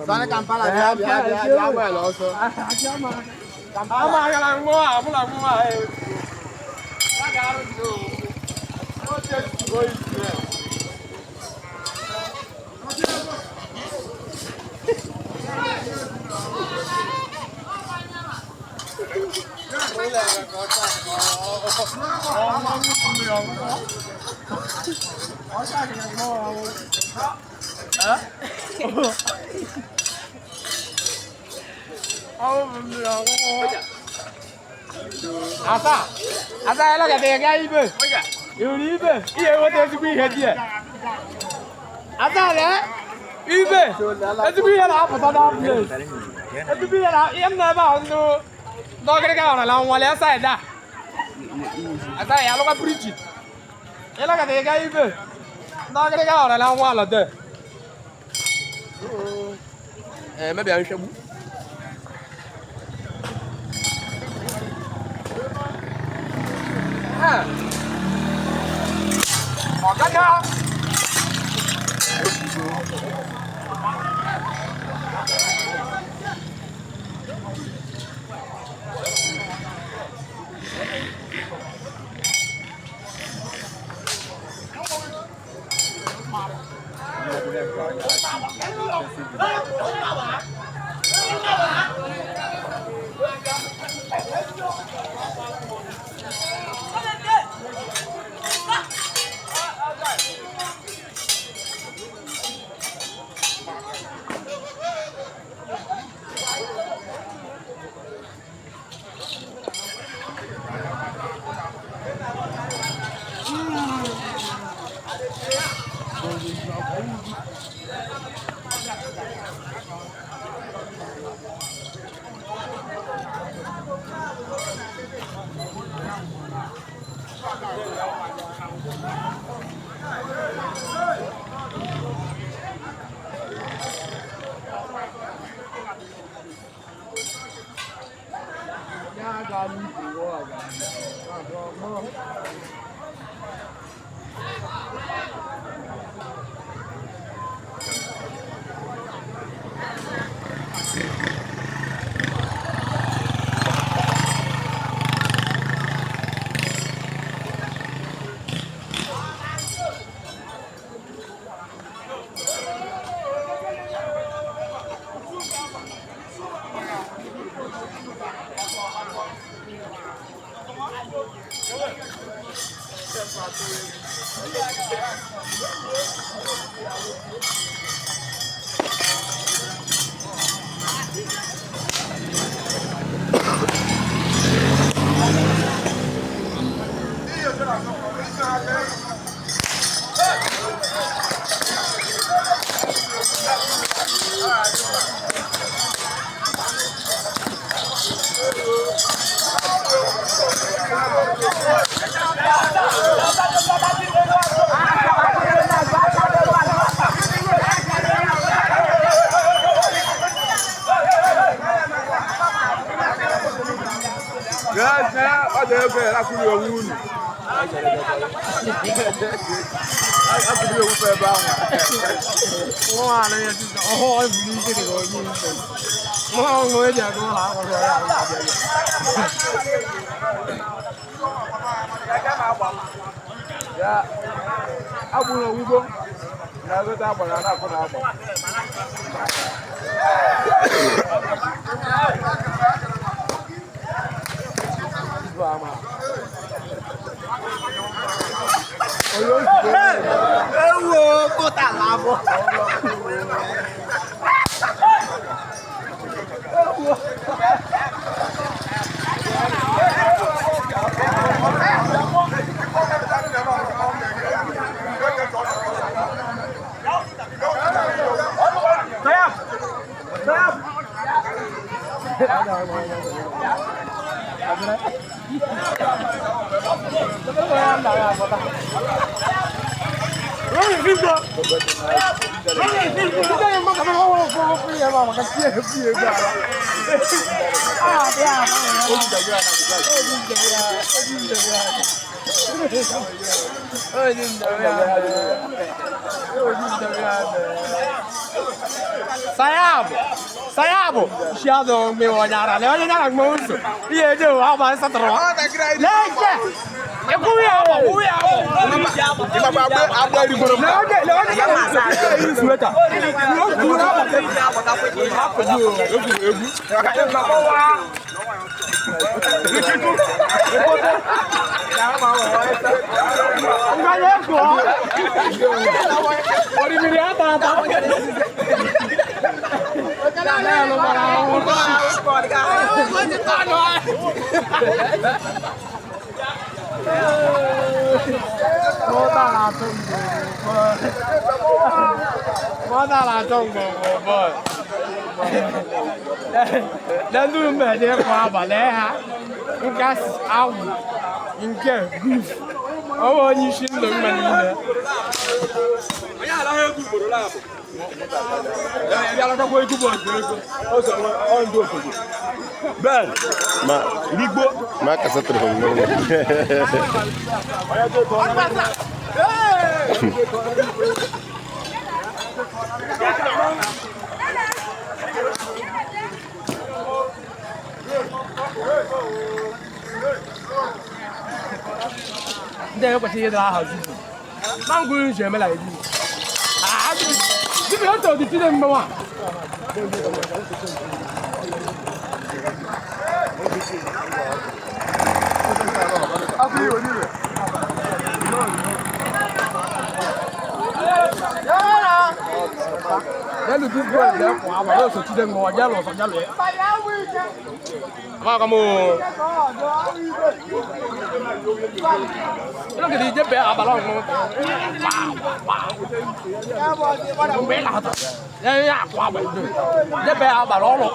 Sani Kampala bịa bịa bịa bịa gbaa ọsọ. Ama agala nwa a, mụ na nwa a. Asa, asa ya lọkata ga ibe. Ịhụrụ ibe, ihe enweta ezigbo ihe dị ya. Asa lee, ibe, ezigbo ihe na-apụta na place. Ezigbo ihe na ihe m na-ebe ahụ ndụ ndọgịrịga hụrụla nwale saịdị a. Asa ya alụkwa briji. Ịlọkata ga ibe, ndọgịrịga hụrụla nwa alọde. Eh, mebia nshegbu. Ọ̀gágá. Ọ dị ego ya akwụghị onwe unu. Akwụghị onwe ebe ahụ. Ya agbụrụ owugo na-egote agbara na-akwụ na agba. Ewo kóta làbọ̀. Sayabụ. Sayabụ. Isi azụ mgbe onye ara. Lee onye nyara mgbe nso. Ihe eje ụwa agba nsatọrọ. Lee nke. Ekwughị ya ọgbọ, kwughị ya ọgbọ. Agba erigoro m. Lee onye lee onye nyara nso. Ihe yi sweta. Ngwa ya gụọ. Orimiri ata ata. Na ndị mgbede kwa abalị ha nkasi awụ nke guf ọwa onye isi ndụ mma niile. Ben. Ma Rigbo. ma kasatụrụ m n'ụlọ. Ndị a ekwesịghị ịdị ahazi ma ngwuru nji emela ebi dibịa otu oditide mgbe nwa. Yálù bí bọ́ọ̀lù lẹ́kọ̀ọ́ àwọn yóò sọ tíde mọ́ yálù ọ̀sán yálù ẹ̀. Àwọn àkàmú. Yálù kìdí jẹ́ bẹ́ẹ̀ abalá ọ̀gbọ́n. Mgbe ị na-ata, ya ya akwa agba. Jẹ́ bẹ́ẹ̀ abalá ọlụ.